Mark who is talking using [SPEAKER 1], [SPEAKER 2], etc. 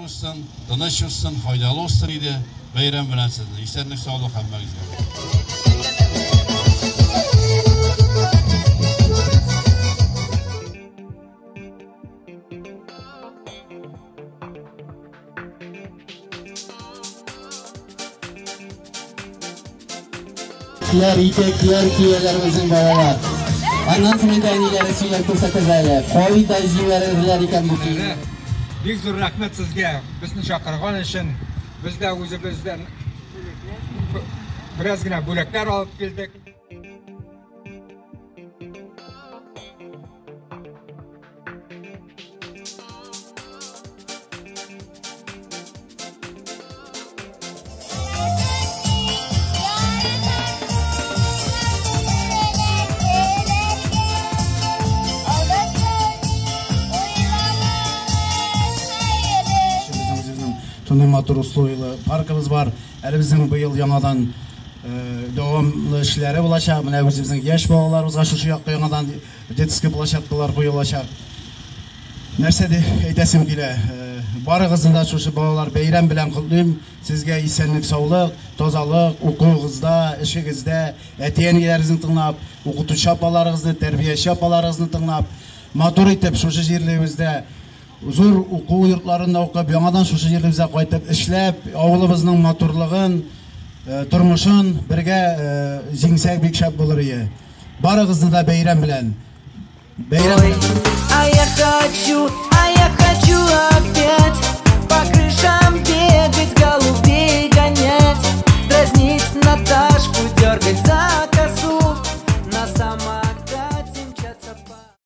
[SPEAKER 1] узсын, тыныч узсын, файдалы узсын иде. Бәйрәм белән сезне. Исәнлек, саулык һәммәгезгә.
[SPEAKER 2] Итәкләр, итәкләр кияләр безнең балалар. Аннан соң инде әниләре сөйләп күрсәтер әле. Кайда җибәрерләр икән бу киемне?
[SPEAKER 3] Бик зур рәхмәт сезгә, безне чакырган өчен. Без дә үзебездән бераз генә бүләкләр алып килдек.
[SPEAKER 4] Шундый матур условиялы паркыбыз бар. Әле безнең быел яңадан дәвамлы эшләре булачак. Менә үзебезнең яшь балаларыбызга шушы якта яңадан детский площадкалар куелачак. Нәрсә дип әйтәсем килә? Барыгызны да шушы балалар бәйрәм белән котлыйм. Сезгә исәнлек, саулык, тазалык, укуыгызда, эшегездә, әти-әниләрегезне тыңлап, укытучы апаларыгызны, тәрбияче апаларыгызны тыңлап, матур итеп шушы җирлегебездә зур уку йортларында укып, яңадан шушы җирлегебездә кайтып эшләп, авылыбызның матурлыгын, тормышын бергә җиңсәк бик шәп булыр иде. Барыгызны да бәйрәм белән. Бәйрәм.
[SPEAKER 5] А я хочу.